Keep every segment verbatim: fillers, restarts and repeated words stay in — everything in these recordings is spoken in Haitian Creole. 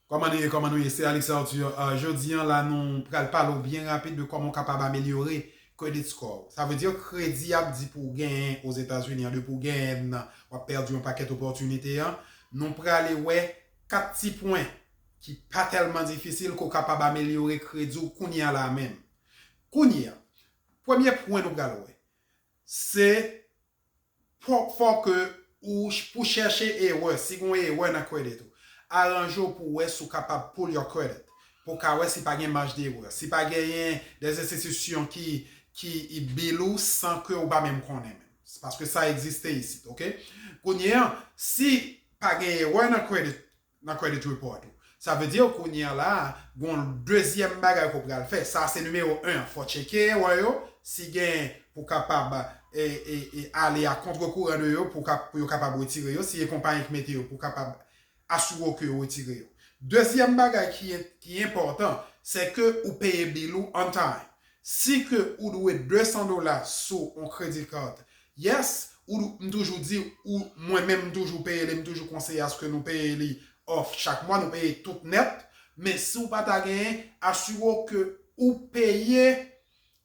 Kòman nou ye, kòman nou ye? Se Alex Arthur. Uh, jodi an la, nou pral pale w byen rapid de kòman w kapab amelyore credit score. Sa vle di kredi ap di pou w genyen Ozetazini an, depi w genyen nan, w ap pèdi yon pakèt opòtinite an. Nou prale wè kat ti pwen ki pa tèlman difisil ke w kapab amelyore kredi w kounye a la menm. Kounye a, premye pwen nou pral wè, se fò, fò ke ou ch- pou chèche erè, si gen erè nan credit ou, aranje w pou wè si w kapab pull your credit, pou w ka wè si pa gen maj de erè, si pa genyen de enstitisyon ki, ki bill ou san ke ou pa menm konnen menm. Paske sa egziste isit, oke? Kounye an, si pa gen erè nan credit, nan credit report ou. Sa vle di kounye an la, gon dezyèm bagay ke w pral fè. Sa se nimewo en an. Fò tcheke erè yo, si gen pou kapab e, e, e ale a kontre kouran de yo pou, kap, pou yo kapab retire yo, si e konpayi ki mete yo pou kapab asire ke yo retire yo. Dezyèm bagay ki, ki enpòtan, se ke ou peye bill ou on time. Si ke ou dwe de san dola sou yon credit card, yes, ou, m toujou di, ou, mwen menm m toujou peye li, m toujou konseye aske nou peye li off chak mwa, nou peye tout nèt. Men si w pa ta genyen, asire w ke ou peye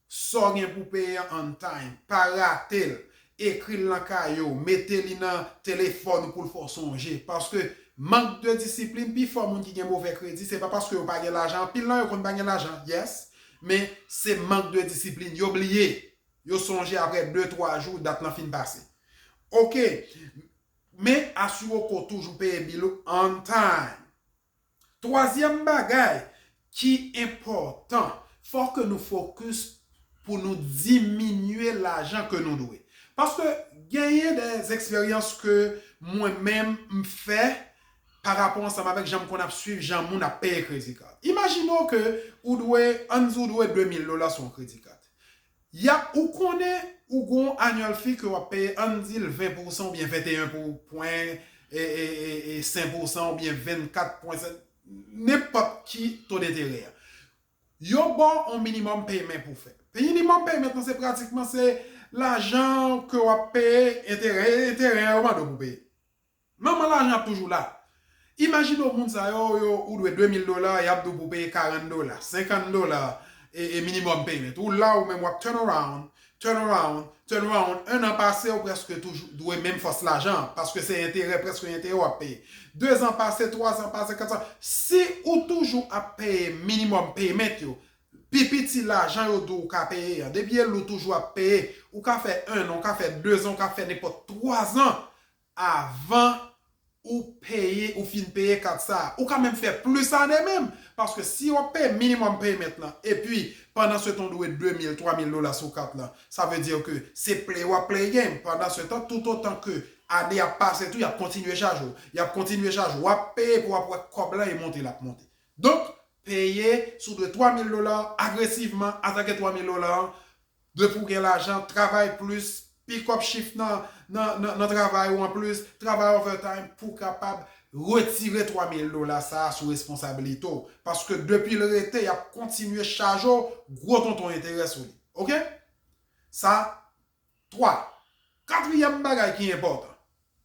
sa w gen pou peye an on time. Pa rate l. Ekri l nan kaye w, mete li nan telefòn ou pou l fè w sonje. Paske mank de disiplin, pifò moun ki gen move kredi, se pa paske yo pa gen lajan. Anpil nan yo konn pa gen lajan, yes, men se mank de disiplin. Yo bliye. Yo sonje apre de, twa jou, dat lan fin pase. Oke, men asire w ke w toujou peye bill ou on time. Twazyèm bagay ki enpòtan, fò ke nou fokis pou nou diminye lajan ke nou dwe. Paske genyen de eksperyans ke mwen menm m fè pa rapò ansanm avèk jan m konn ap swiv jan moun ap peye credit card. Imajine w ke ou dwe, ann di w dwe de mil dola sou yon credit card. Y ap, ou konnen ou gon annual fee ke w ap peye, ann di l ven pousan oubyen venteyen pou, pwen, e, e, e, e senk pousan oubyen vennkat pwen senk, nenpòt ki to denterè a. Yo ba w yon minimum payment pou w fè. Minimum payment lan se pratikman se lajan ke w ap peye enterè, enterè a yo mande w pou peye. Manman lajan ap toujou la. Imajine w moun sa yo, yo, ou dwe de mil dola, y ap di w pou peye karant dola, senkant dola, e, e minimum payment. Ou la ou menm w ap turn around, turn around, turn around. En an pase, ou prèske toujou dwe menm fòs lajan, paske se enterè, prèske enterè w ap peye. Dezan pase, twazan pase, katzan. Si ou toujou ap peye minimum payment yo, pi piti lajan yo di w ou ka peye an, depi e lou toujou ap peye, ou ka fè en an, ou ka fè dezan, ou ka fè nenpòt twazan avan ou peye, ou fin peye kat sa a. Ou ka menm fè plis ane menm, paske si w ap peye minimum payment lan, epi pandan se tan w dwe de mil, twa mil dola sou kat lan, sa vle di ke se play w ap play game. Pandan se tan, toutotan ke ane ap pase tou, y ap kontinye chaje w. Y ap kontinye chaje w. W ap peye pou w ap wè kòb lan e monte l ap monte. Donk, peye, si w dwe twa mil dola, agresivman atake twa mil dola an, depi w gen lajan, travay plis, pick up shift nan, nan, nan, nan travay ou anplis, travay overtime pou w kapab retire twa mil dola sa a sou responsabilite w. Paske depi l rete, y ap kontinye chaje w gwo tonton enterè sou li. Oke? Sa, twa. Katriyèm bagay ki enpòtan.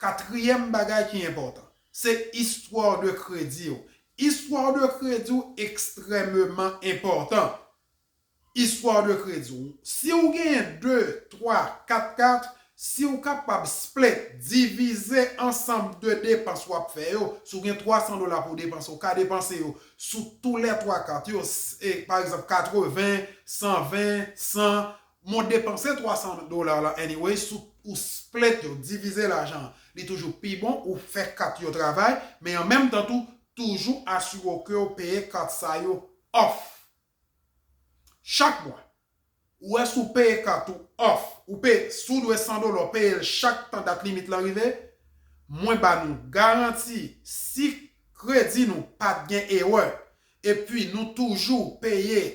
Katriyèm bagay ki enpòtan, se istwa de kredi w. Istwa de kredi w ekstrèmeman enpòtan. Istwa de kredi w. Si w genyen de, twa, kat kat, si w kapab split, divize ansanm de depans w ap fè yo, si w gen twa san dola pou w depanse, w ka depanse yo sou tou lè twa kat yo, s- e, pa egzanp, katreven, san ven, san, men w depanse twa san dola la anyway, si w split yo, divize lajan, li toujou pi bon, ou fè kat yo travay, men an menm tan tou, toujou asire w ke w peye kat sa yo off. Chak mwa, ou wè si w peye kat ou off, ou peye, si w dwe san dola, w peye l chak tan dat limit lan rive, mwen ba nou garanti, si kredi nou pa t gen erè, epi nou toujou peye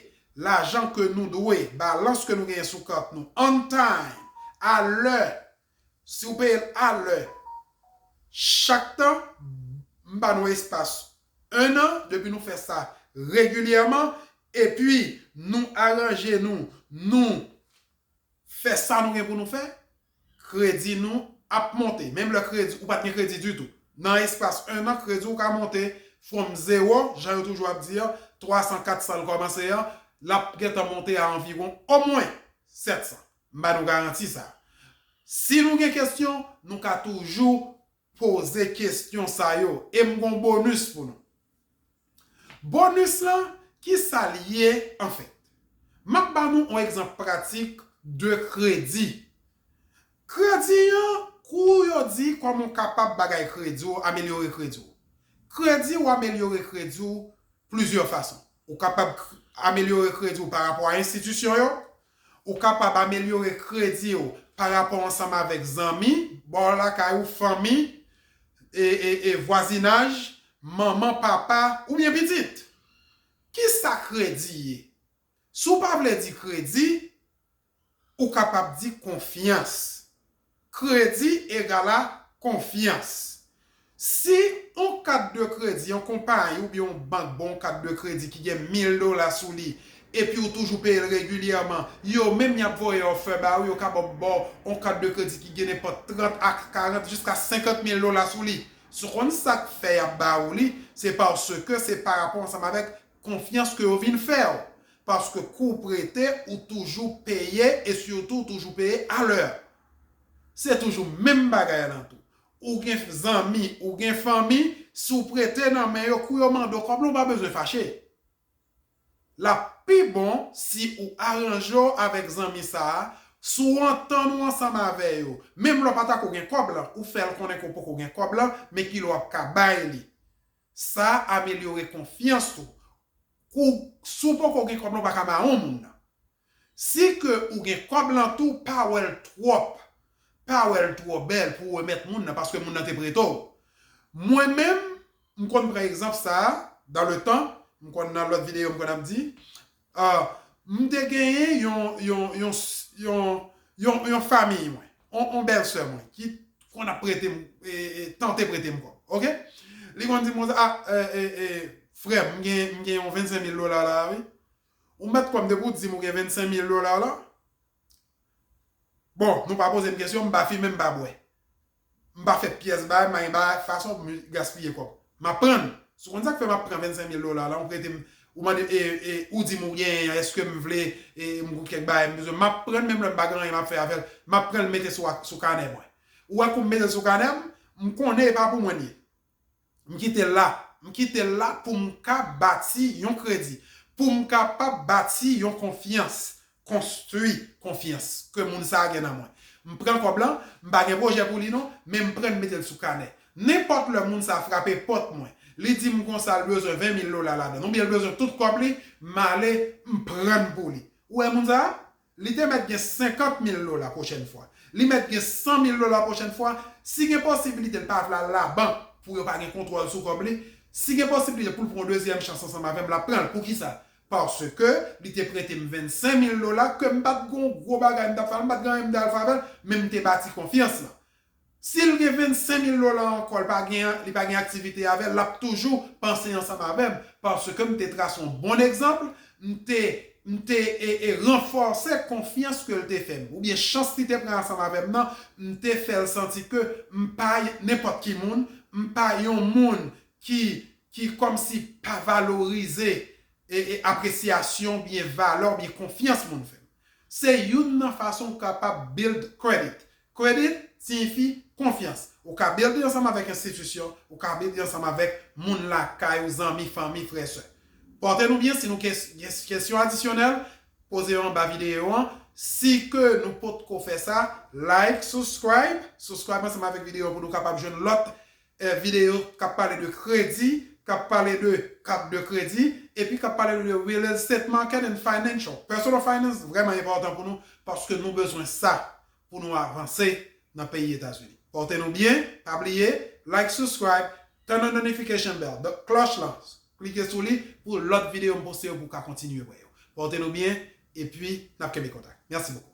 lajan ke nou dwe, balans ke nou genyen sou kat nou, on time, a lè, si w peye l a lè, chak tan, m ba nou espas en an, depi nou fè sa regilyèman, epi nou aranje nou, nou fè sa nou gen pou nou fè, kredi nou ap monte. Menm lè kredi, ou pa t gen kredi ditou. Nan espas en an, kredi w ka monte from zewo, jan yo toujou ap di an, twa san, kat san l kòmanse an, l ap gentan monte a anviwon omwen sèt san. M ba nou garanti sa. Si nou gen kesyon, nou ka toujou poze kesyon sa yo. E m gon bonis pou nou. Bonis lan, ki sa l ye anfèt? M ap ba nou yon egzanp pratik de kredi. Kredi an, kou yo di kòman w kapab bagay kredi w, amelyore kredi w. Kredi w amelyore kredi w plizyè fason. Ou kapab k- amelyore kredi w pa rapò a enstitisyon yo. Ou kapab amelyore kredi w pa rapò ansanm avèk zanmi, bò lakay ou, fanmi, e, e, e vwazinaj, manman, papa, oubyen pitit. Ki sa kredi ye? Si w pa vle di kredi, ou kapab di konfyans. Kredi egal a konfyans. Si yon kat de kredi, yon konpayi oubyen yon bank ba w yon kat de kredi ki gen mil dola sou li, epi w toujou peye l regilyèman, yo menm y ap voye ofè ba ou, yo ka ba w yon kat de kredi ki gen nenpòt trant a karant jiska senkant mil dola sou li. Si w konn sa k fè y ap ba ou li, se paske se pa rapò ansanm avèk konfyans ke yo vin fè w. Paske kou w prete, ou toujou peye e sitou ou toujou peye alè. Se toujou menm bagay lan tou. Ou gen zanmi, ou gen fanmi, si w prete nan men yo, kou yo mande w kòb lan, ou pa bezwen fache. L ap pi bon si ou aranje w avèk zanmi sa a, si w antann ou ansanm avè yo, menm lè w pa ta ko gen kòb lan, ou fè l konnen ke w poko gen kòb lan, men kilè w ap ka bay li. Sa amelyore konfyans ou. Kou, si w poko gen kòb lan, ou pa ka mawon moun nan. Si ke ou gen kòb lan tou, pa wè l twòp. Pa wè l twò bèl pou w remèt moun nan, paske moun nan te prete w. Mwen menm, m konn pran egzanp sa a, dans le temps, m konn nan lòt videyo, m konn ap di, ah, m te genyen yon, yon, yon, yon, yon, yon fanmi mwen, yon, yon bèlsè mwen, ki konn ap prete m, e, e, tante prete m kòb, oke? Li konn di m konsa, ah, e, e, e, frè m, m gen, m gen yon vennsenk mil dola la, wi. Ou mèt kwè m depi w di m ou gen vennsenk mil dola la. Bon, nou pa poze m kesyon, m pa fimen, m pa bwè. M pa fè pyès bagay, m pa gen bagay fason pou m gaspiye kòb. M ap pran l. Si w konn sa k fè m ap pran vennsenk mil dola la, ou prete m, ou mande, e, e, ou di m ou genyen an, èske m vle, e, m gon kèk bagay m bezwen, m ap pran l, menm lè m pa gen anyen m ap fè avè l, m ap pran l mete sou, sou kanè mwen. Ou wè kou m mete l sou kanè m, m konnen e pa pou mwen l ye. M kite l la. M kite l la pou m ka bati yon kredi. Pou m kapab bati yon konfyans. Konstwi konfyans ke moun sa a gen nan mwen. M pran kòb lan, m pa gen pwojè pou li non, men m pran l mete l sou kanè. Nenpòt lè moun sa a frape pòt mwen, li di m konsa l bezwen ven mil dola ladan l, oubyen l bezwen tout kòb li, m ale, m pran l pou li. Ou wè moun sa a? Li te mèt gen senkant mil dola pwochèn fwa. Li mèt gen san mil dola pwochèn fwa. Si gen posiblite l pa vle al labank pou yo pa gen kontwòl sou kòb li, si gen posiblite pou l pran yon dezyèm chans ansanm avè m, l ap pran l. Poukisa? Paske li te prete m vennsenk mil dola, ke m pa t gon gwo bagay m t ap fè avè l, m pa t gen anyen m t al fè avè l, men m te bati konfyans lan. Si l gen vennsenk mil dola ankò, li pa gen, li pa gen aktivite avè l, l ap toujou panse ansanm avè m, paske m te trase yon bon egzanp, m te, m te, e, e, ranfòse konfyans ke l te fè m, oubyen chans li te pran ansanm avè m nan, m te fè l santi ke m pa nenpòt ki moun, m pa yon moun ki, ki kòmsi pa valorize, e, e, apresyasyon, oubyen valè, oubyen konfyans moun fè m. Se youn nan fason w kapab build credit. Credit siyifi konfyans. Ou ka build li ansanm avèk enstitisyon, ou ka build li ansanm avèk moun lakay ou, zanmi, fanmi, frè, sè. Pòte nou byen, si nou kes-, kes-, kesyon adisyonèl, poze yo anba videyo an. Si ke nou potko fè sa, like, subscribe, subscribe ansanm avèk videyo pou nou kapab jwenn lòt eh, videyo k ap pale de kredi, k ap pale de kat de kredi, epi k ap pale de real estate market and financial, personal finance, vrèman enpòtan pou nou, paske nou bezwen sa pou nou avanse nan peyi Etazini. Pòte nou byen, pa bliye, like, subscribe, turn on notification bell, klòch lan, klike sou li pou lòt videyo m poste yo pou w ka kontinye wè yo. Pòte nou byen, epi n ap kenbe kontak. Mèsi bokou.